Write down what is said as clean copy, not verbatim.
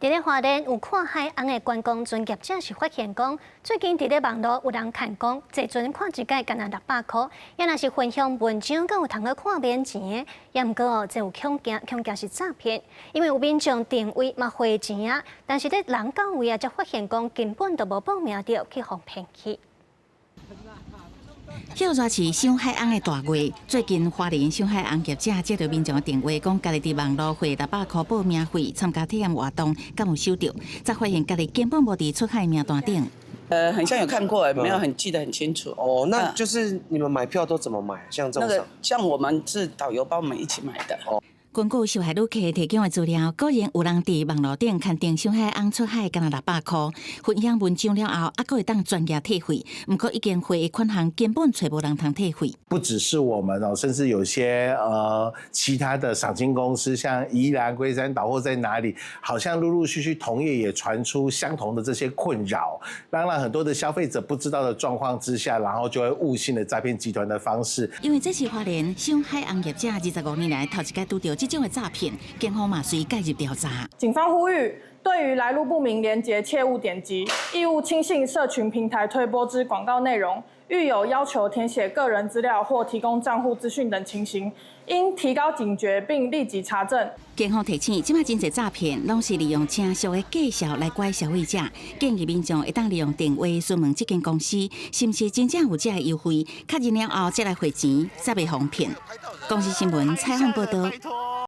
佇咧花蓮有看海翁的觀光船業者是發現講，最近佇咧網路有人勸講，坐船看一擺干焦600箍，也若是分享文章，閣有通好看免錢的，也毋過哦，這有恐驚，恐驚是詐騙，因為有民眾訂位嘛匯錢啊，但是咧人到位啊，才發現講根本就無報名著，去予騙去。歇熱市賞海翁的大月，最近花蓮賞海翁業者接到民眾的電話，講家己佇網路匯600箍報名費參加體驗活動，敢有收著？才發現家己根本無佇出海名單頂。很像有看過，沒有很記得很清楚。哦，那就是你們買票都怎麼買？像這種，那個，像我們是導遊幫我們一起買的。哦。根據受害旅客提供的資料，果然有人佇網路頂刊登賞海翁出海，干焦600箍，分享文章了後，猶閣會當全額退費。毋過已經匯的款項根本揣無人通退費。不只是我們哦，甚至有些其他的賞鯨公司，像宜蘭龜山島或在哪裡，好像陸陸續續同業也傳出相同的這些困擾，當然很多的消費者不知道的狀況之下，然後就會誤信了詐騙集團的方式。因為這是花蓮賞海翁業者25年來頭一擺拄著這種的詐騙，警方嘛隨介入調查。警方呼籲，對於來路不明連結切勿點擊，亦勿輕信社群平台推播之廣告內容。遇有要求填寫個人資料或提供賬戶資訊等情形，應提高警覺並立即查證。警方提醒，這擺真濟詐騙，攏是利用誠俗的介紹來拐消費者，建議民眾會當利用電話詢問這間公司是毋是真正有這个優惠，確認了後再來匯錢，才袂予騙。公視新聞採訪報道。